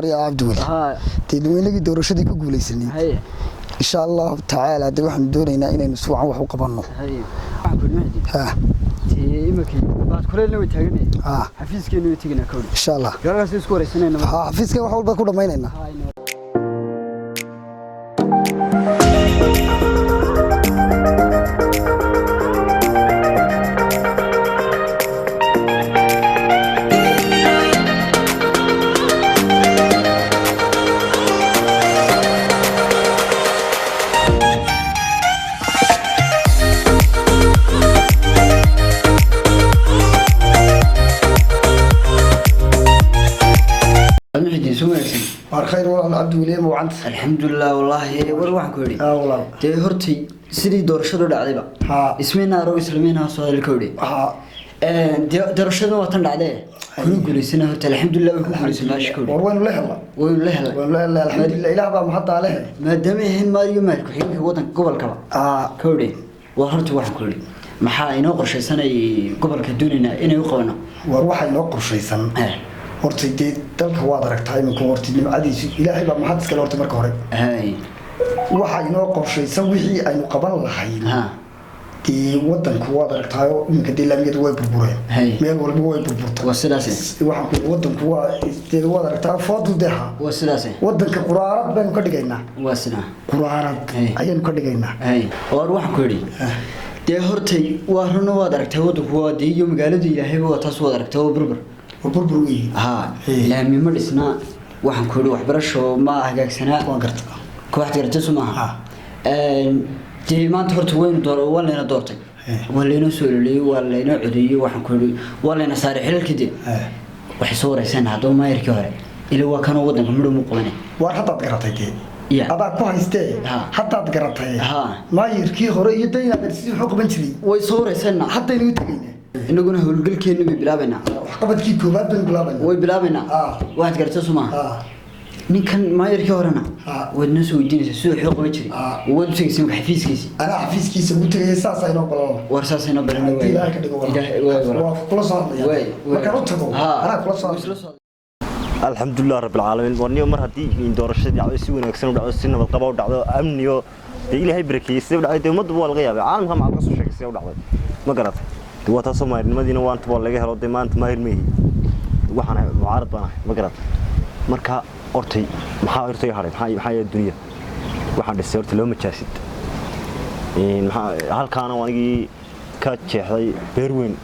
Wariya Cabdiweli, dee weynagii doorashadii ku guulaysanay. Insha Allahu tacaala dee waxaanu doonaynaa inaynu si wacan wax u qabanno. Waxaan ku Mahdi, ha, dee iminka baad kuleelna way taaganay, ha, xafiiskeenu way teginaa kawdhi. Insha Allah. Garagaas isku wareysanayna. Ha, xafiiska wax walba ku dhammaynaynaa. Mahdi, soo wanaagsan. Waar khayr walaal Cabdiweli, ma wacanta? Alxamdulilah wallaahi. War waxaan ku idhi, ha walaal, dee hortay sidii doorashadu dhacdayba, ha, ismayna arog islamayna soo hadal kawdhi. Ha. Dee doorashaduna waa tan dhacdee, kuna guulaysana horta, alxamdulilah way ku guulaysan baashi kawdhi. War waynu la helna. Waynu la helay. Waynu la helnay, alxamdulilah, ilaah baa mahaddaa leh. Maadaama ahayn maariyo maal ku-xigeenka wadanka gobolkaba kawdhi. War horta waxaan ku idhi, maxaa inoo qorshaysanay gobolka doonaynaa inay u qabano? War waxaa inoo qorshaysan horta dee dalka waad aragtaa iminku, horta nimcadiisu ilaahay baa mahad iskale horta marka hore. Waxaa inoo qorshaysan wixii aynu qaban lahayn. Dee wadanku waad aragtaayo iminka dee laamiyadu way burbureen. Meel walba way burburtay. Waa sidaas. Waxaan ku wadanku waa dee waad aragtaa foodul deha. Waa sidaas. Wadanka quraarad baynu ka dhigaynaa. Waa sidaa. Quraarad ayaynu ka dhigaynaa. War waxaan ku idhi, dee hortay waa runo, waad aragtaa wadanku waa dee iyo magaalada ilaahayba waa taas, waad aragtaa, waa burbur. Waa burbur weeye. Ha, laami ma dhisna, waxaan ku idhi waxbarasho ma hagaagsanaa. Waan garta. Kooxda garata soo maaha? Dee maanta horta waynu door, waa layna doortay, waa laynoo soo ololeyey, waa laynoo codeeyey, waxaan ku idhi waa layna saaray xilalkii dee. Waxay soo wareyseen haddaba maayarkii hore ila waa kanoo wadanka midhow mu qabanay. Waar haddaad garatay dee. Ya. Adaa ku haystee. Ha. Haddaad garatay. Ha. Maayirkii hore iyo daynaad sidii wuxuu qaban jiray. Way soo wareyseenna. Haddaynu u tegaynaa. Inaguna howlgalkeennu bay bilaabaynaa. Waxqabadkii koowaad baynu bilaabaynaa. Way bilaabaynaa. Waxaad garatay soo maaha? Ninkan maayarkii horena waad noo soo weydiinaysaa siduu wuxuu qaban jiray. Waad u tegaysaa marka xafiiskiisii. Anaa xafiiskiisa ugu tegaya, saasaa inoo balana. War saasayna balana. Haddii ilaahay ka dhigo walaal. Waa kula soo hadlaya markaan u tago. Anaa kula soo hadlaya. Alxamdulilah rabbilcaalamiin. Warniyo mar haddii in doorashadii dhacdo si wanaagsan u dhacdo, si nabad qaba u dhacdo, amniyo dee ilaahay barakeeyey, sidee u dhacday dee ummadduba waa laga yaabay, caalamka maxaa laga soo sheegay sidee u dhacday, ma garatay? Dee waa taasoo maahirnimadiina waanta waa laga helo. Dee maanta maahir ma ihi, waxaan ahay mucaarad baan ahay, ma garatay? Marka hortay maxaa hortay hadhay? Maxaa yahay dunya? Waxaan dhisay horta laba majaasid. Maxaa halkaana waa anigii ka jeexday beer weyn,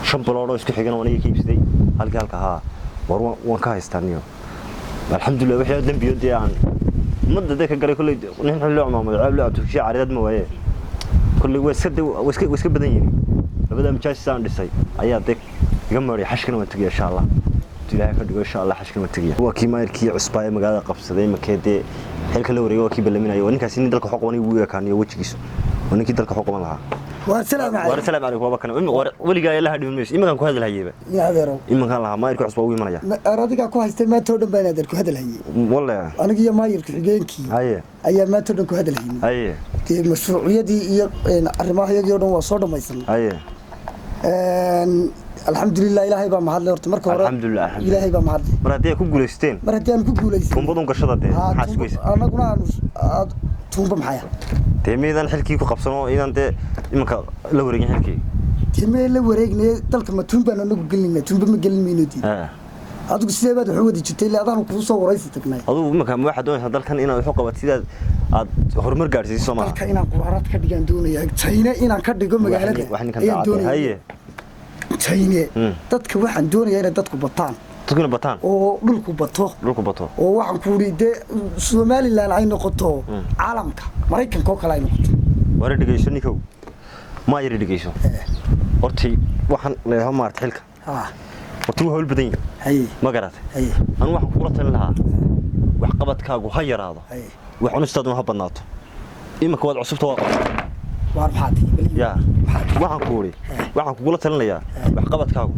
5 bilood oo isku xigana waa anigii ka iibsaday halkii halka. Haa, war waan ka haystaa niyo, alxamdulilah. Wixii dembiyo dee aan ummadda dee ka galay, kolley nin xil loo cumaamado ceeb loo cabto caridad ma waaye, kolley waa iska badan yihiin. Labada majaajis aan dhisay ayaa dee iga maray. Xashkana waan tegaya insha Allah, hadduu ilaahay ka dhigo, insha Allah xashkana waan tegaya. Waa kii maayirkii cusbaa ee magaalada qabsaday makee dee xilka la wareegay, waa kii ballaminaya. Waa ninkaasi nin dalka wax u qabanay wuu ekaaniyo wejigiisu, waa ninkii dalka wax u qaban lahaa. Waar salaam war calaykum. Salaam calaykum. Waaba kana war weligaa la hadhimin mayso, iminkaan ku hadalhayeyba. Ina adeerow. Iminkaan lahaa maayirkii cusbaa ugu imanaya. Adigaa ku haystay, maanta oo dhan baan adeer ku hadal hayey. Walle. Aniga iyo maayirka xigeenkii ayaa maanta oo dhan ku hadal hayey. Dee mashruuciyadii iyo arrimahayagii oo dhan waa soo dhammaysanay. Alxamdulilah, ilaahay baa mahadlay horta marka hore. Alxamdulilah, alxamdulilah. Ilaahay baa mahadlay. Mar haddii ay ku guulaysteen. Mar haddii aan ku guulaysan. Tuumbadun gashada dee. Maxaa sugaysa? Anaguna aanu tuumba maxaya? Dee miydaan xilkii ku qabsano, idan dee iminka la wareegin xilkii? Dee mee la wareegnay dalka, ma tuumbaan anagu gelinayna? Tuumba ma gelin mayno dee. Adigu sidee baad wax u wadi jirtay? Ilaa adaanu kuu soo waraysi tagnay. Adugu iminka ma waxaad doonaysaa dalkan inaad wax u qabat, sidaad aad horumar gaadhsiiso, soo maaha? Dalka inaan quraarad ka dhigaan doonaya, China inaan ka dhigo magaalada wax ninkan ayaan daacad doonaya. China. Dadka waxaan doonayaa inay dadku bataan. Dadkuna bataan. Oo dhulku bato. Dhulku bato. Oo waxaan ku uri dee Somaliland ay noqoto caalamka Maraykanka oo kale ay noqoto. Wara dhegeyso ninkow, maa yara dhegeyso. Hortay waxaan leeyahay maarta xilka horta wuu hawl badan yahay. Ma garatay? Anu waxaan kugula talin lahaa waxqabadkaagu ha yaraado, wax cunistaaduna ha badnaato. Iminka waad cusubta, waa qabta. Waar maxaa tihi bal? Ya, waxaan ku uri, waxaan kugula talinayaa waxqabadkaagu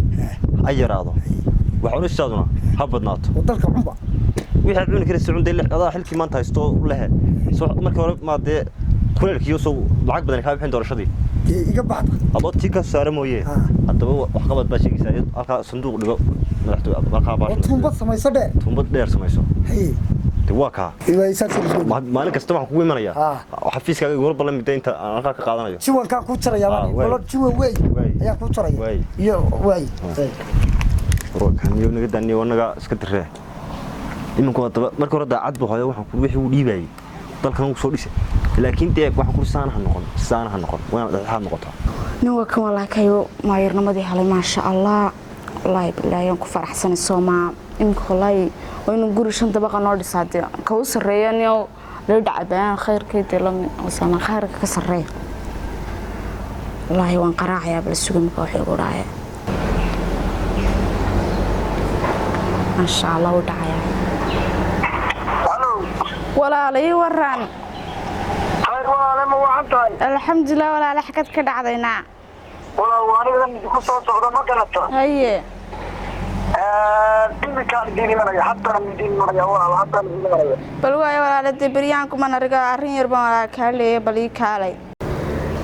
ha yaraado, wax cunistaaduna ha badnaato. Oo dalka cunba. Wixii aad cuni karaysa cun dee, adaa xilkii maanta haysto lehe. Soo markii hore maa dee kuleelkiiyo soo lacag badan kaa bixin doorashadii. Dee iga baxda. Adoo tii ka saara mooye. Haddaba waxqabad baa sheegaysaa, halkaa sanduuq dhigo. Madaxtooy markaa Oo tuumbad samayso dheer. Tuumbad dheer samayso. Haye. De waa kaa. Iwaa saas isku. Maalin kasta waxaan kugu imanayaa xafiiskaaga igula ballan midda inta aan halkaa ka qaadanayo. Jiwankaan kuu jarayaa baan. Balo jiwan wey ayaan kuu jaraya. Iyo waay. Warkan iyo naga daaniyo naga iska diree. Iminku hadaba marka hore daacad buu hooyo waxaan ku wixii uu dhiibayay dalkan uu soo dhisay. Laakiin dee waxaan ku saanaha noqon, saanaha noqon, waa dhexaad noqotaa. Nin waa kan walaakayo maayarnimadii helay, maasha Allah. Wallaahi bilaahi aan ku faraxsanay Soomaa. Imika wallaahi waa inuu guri 5 dabaqa noo dhisaa dee. Ka u sarreeya niyow loo dhacabaan khayrkay dee la mid oo khayrka ka sarreeya. Wallaahi waan qaraacayaa bal suga imika waxay igu dhacaya. Maasha Allah wuu dhacayaa. Walaalay waran. Khayr walaale, ma wacan tahay? Alxamdulilah walaale, xagad ka dhacdaynaa? Walaal waa aniga ku soo socda, ma garata? Haye. Iminkaan idiin imanaya, haddaan idiin imanaya walaal, haddaan idiin imanaya. Bal waayo walaale, dee beryahan kuman ariga arrin yar baan walaal kaa leeya, bal ii kaalay.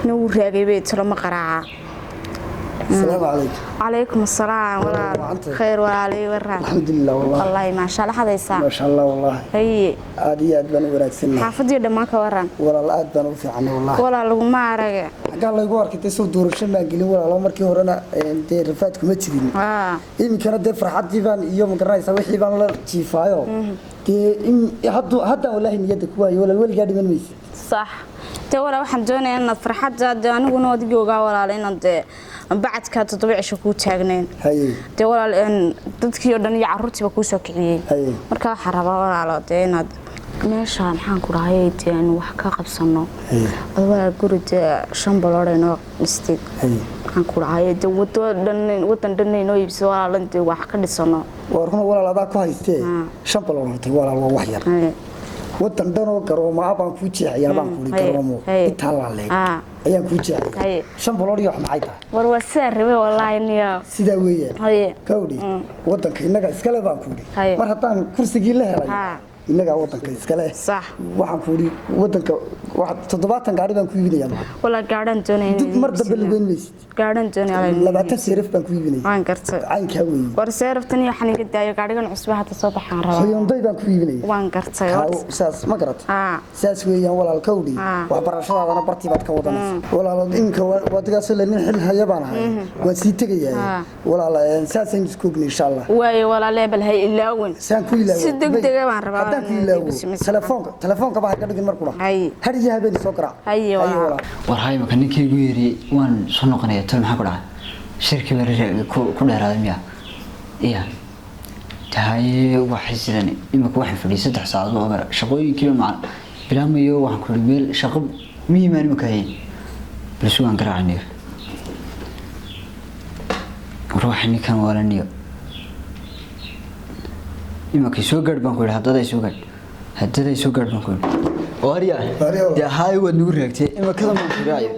Nin wuu raagay bay talo ma qaraaca. Asalaamu calaykum. Calaykum asalaam walaal. Khayr walaalay waran. Alxamdulilah wallahi. Wallaahi maasha Allah hadaysaa. Maasha Allah wallahi. Haye. Aad iyo aad baan u wanaagsannahay. Xaafadii dhammaan ka waran. Walaal aad baan u fiicannay wallahi. Walaal laguma arage. Xaggaa laygu arkay dee soo doorasho maan gelin walaalo, markii horena dee rafaad kuma jirin. Iminkana dee farxaddii baan iyo ma garanaysaa wixii baan la jiifaayo. Dee haddaan wallaahi niyadda ku waayo walaal, weligaa dhiman maysid. Sax. Dee walaal waxaan doonayaa inaad farxadda dee aniguna adigii ogaa walaal inaad dee bacadka 7 cisho kuu taagnayn. Haye. Dee walaal dadkii oo dhan iyo carruurtiiba kuu soo kiciyey. Haye. Marka waxaan rabaa walaalo dee inaad meesha maxaan ku dhahay dee aynu wax ka qabsano. Haye. Ad walaal guri dee 5 balood inoo dhistay. Haye. Maxaan ku dhahay dee wado dhan wadan dhan inoo iibsado walaal dee wax ka dhisano. War runa walaal adaa ku haystee 5 balood horta walaal waa wax yar. Haye. Wadan dhan oo garoomo ah baan kuu jeexayaa baan kuuri garoomo intaa la leeg ayaan kuu jeexay. 5 balood iyo wax maxay tahay? War waa sidaa rabay wallaahi niyo. Sidaa weeyaan. Haye. Kawdhi wadanka innaga iskale baan kuuri. Mar haddaan kursigii la helay innagaa wadanka iskale. Sax. Waxaan kuuri wadanka 70 gaari baan ku iibinayaa. Walaa gaadhan doonaya. Dib mar dambe lugeyn maysid. Gaadhan doonaya. 20 seeraf baan ku iibinaya. Waan gartay. Caynkaa weeye. War seeraftan iyo waxaan iga daayo gaadhigan cusub hadda soo baxaan rabaa. Hyundai baan ku iibinaya. Waan gartay. Saas ma garat. Saas weeyaan walaal kawdhi. Waxbarashadaadana bartii baad ka wadanaysaa. Walaal iminka wadigaas la nin xil haya baan ahay. Waan sii tegayaa. Walaal saasaynu isku ognay insha Allah. Waayo walaal bal hay ilaawin. Saan ku ilaawin. Si degdeg ah baan rabaa. Haddaan ku ilaawo telefoonka baa ka dhigin markuu Haye. Har iyo habeen soo garaac. Haye walaal. War hay marka ninkii igu yiri waan soo noqonayaa tan maxaa ku dhacay? Shirkii baa ku dheeraaday miya? Iya. Tahay waxay sidan imika waxaan fadhiyay 3 saacadood oo gara shaqooyinkii macaan bilaamayo waxaan ku yiri meel shaqo muhiim aan imika hayn. Balse waan garaacnay. Ruuxa ninkan walaniyo. Imika soo gaadh baan ku yiri haddaday soo gaadh. Haddaday soo gaadh baan ku yiri. Waarya. Dee haay waad nagu raagtay imikada baan ku raacay.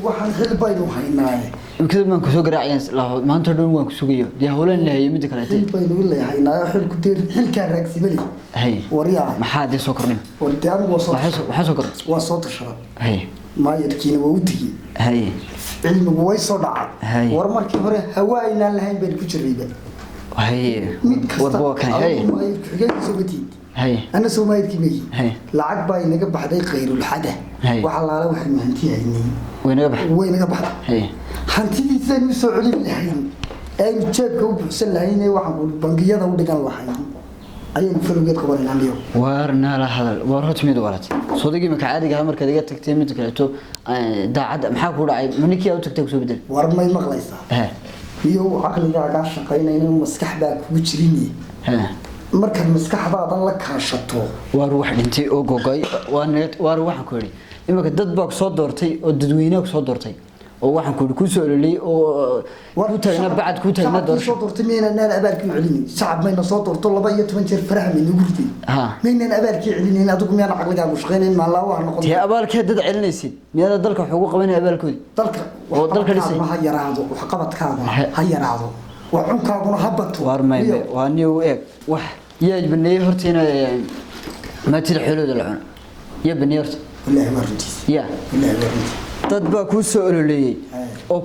Waxaan xil baynu haynaa. Imikada baan ku soo garaacayaan maanta dhan waan ku sugayo. Dee hawlan leeyahay mid kale xil baynu leeyahay xil ku deer xilka raagsimali. Hay. Warya. Maxaa dee soo kordhin? War dee anigu waa soo waxaa soo kordhin. Waa soo tashaday. Hay. Maayadkiina waa u tegey. Hay. Cilmigu way soo dhacay. War markii hore hawa aynaan lahayn baynu ku jirrayba. Hay. Mid kasta. War boo kan hay. Maayadku soo gatid. Hay. Ana Soomaaliyeedkii meeyi. Hay. Lacag baa inaga baxday khayrul xada. Hay. Waxa laala waxaynu hanti haynay. Way naga baxday. Way naga baxday. Hay. Hantidiisaynu soo celin lahayn. Aynu jeebka u buuxsan lahayn ee waxaan ku bangiyada u dhigan lahayn. Ayaynu falowgeed qabanaynaa niyo. War naala hadal. War horta mid walad. Soodigii marka caadiga ah markaad iga tagtay mid kale to daacad maxaa ku dhacay? Ma ninkii aad u tagtay ku soo bedel? War may maqlaysaa? He. Iyo caqligaaga shaqaynayna maskax baa kugu jirin. He. Markaad maskaxdaadan la kaashato. Waar wax dhintay oo gogay waar waxaan ku yiri imika dad baa ku soo doortay oo dadweynaha ku soo doortay oo waxaan ku yiri ku soo ololay oo ku taagna bacad ku taagna doorasho soo doortay miynaan abaalkii celinin shacab mayna soo doorto 12 jeer faraha mayna ugu riday miynaan abaalkii celinin adigu miyaan caqligaagu shaqaynayn maalaa wax noqon tee abaalkee dad celinaysid miyaad dalka wax ugu qabanay abaalkoodi dalka oo dalka dhisay ha yaraado wax qabadkaaga ha yaraado wax cunkaaguna ha bato waar may waa niyo eeg wax yaa baneeyay horta in ma tiri xoolooda la cuno yaa baneeyay horta wallaahi waa runtiis yaa wallaahi waa runtiis dad baa ku soo ololeeyay oo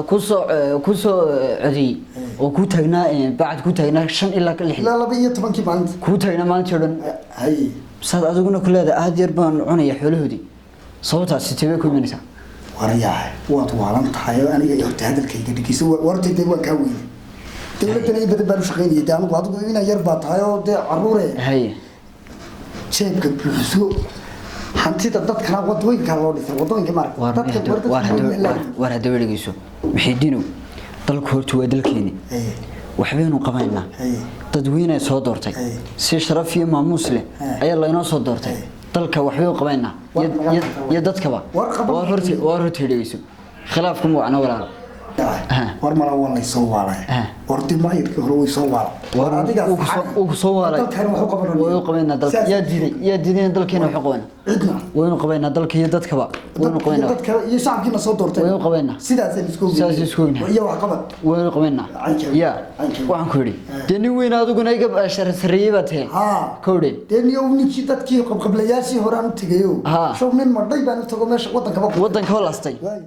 ku soo codiyay Oo kuu taagnaa bacad kuu taagnaa 5 ilaa 6. Ilaa 12-kii maalinta. Kuu taagnaa maalintii oo dhan. Haye. Saad adiguna ku leedahay aad yar baan cunaya xoolahoodii, sababtaasi tibay ku imanaysaa? Waryahay, waad waalan tahay oo aniga horta hadalkayga dhegeyso. Warta dee waan kaa weynay, dowladana in badan baan u shaqaynayay dee anigu. Adigu ina yar baa tahay oo dee caruure. Haye. Jeebka buuxso, hantida dadkana wadooyinkaa loo dhisay, wadooyinka maaragta Waar dadka war dadka waar loo waar haddaba dhegeyso, Muxiidiinow, dalku horta waa dalkeeni. Waxbaynu qabaynaa. Dadweyne soo doortay si sharaf iyo maamuus leh ayaa laynoo soo doortay. Dalka waxbay u qabaynaa iyo dadkaba. War qaban- Waar horta dhegeyso, khilaafku ma wacna, walaalo. War mala waa laysoo waalay. Horti maayirkii hore way soo waalay. War adiga uu ku soo waalay. Dalkan wax u qaban. Way u qabaynaa dalka. Sidaas- Yaa diiday in dalkeena wax u qabaynaa? Cidna. Waynu qabaynaa dalka iyo dadkaba, waynu dadka iyo qabaynaa. Dadka iyo shacabkiina soo doortay. Waynu qabaynaa. Sidaasaan isku ognahay. Sidaas isku ognahay. Iyo wax qabad. Waynu qabaynaa. Caynkeeda. Ya. Caynkeeda. Waxaan ku yidhi dee nin weyn adiguna iga sarreeyey baa tahay. Kowdhe. Dee niyow, ninkii dadkii qabqablayaashii hore aan u tegayo. Show nin madhay baan u tago meesha waddankaba. Waddanka oo lastay. Waay.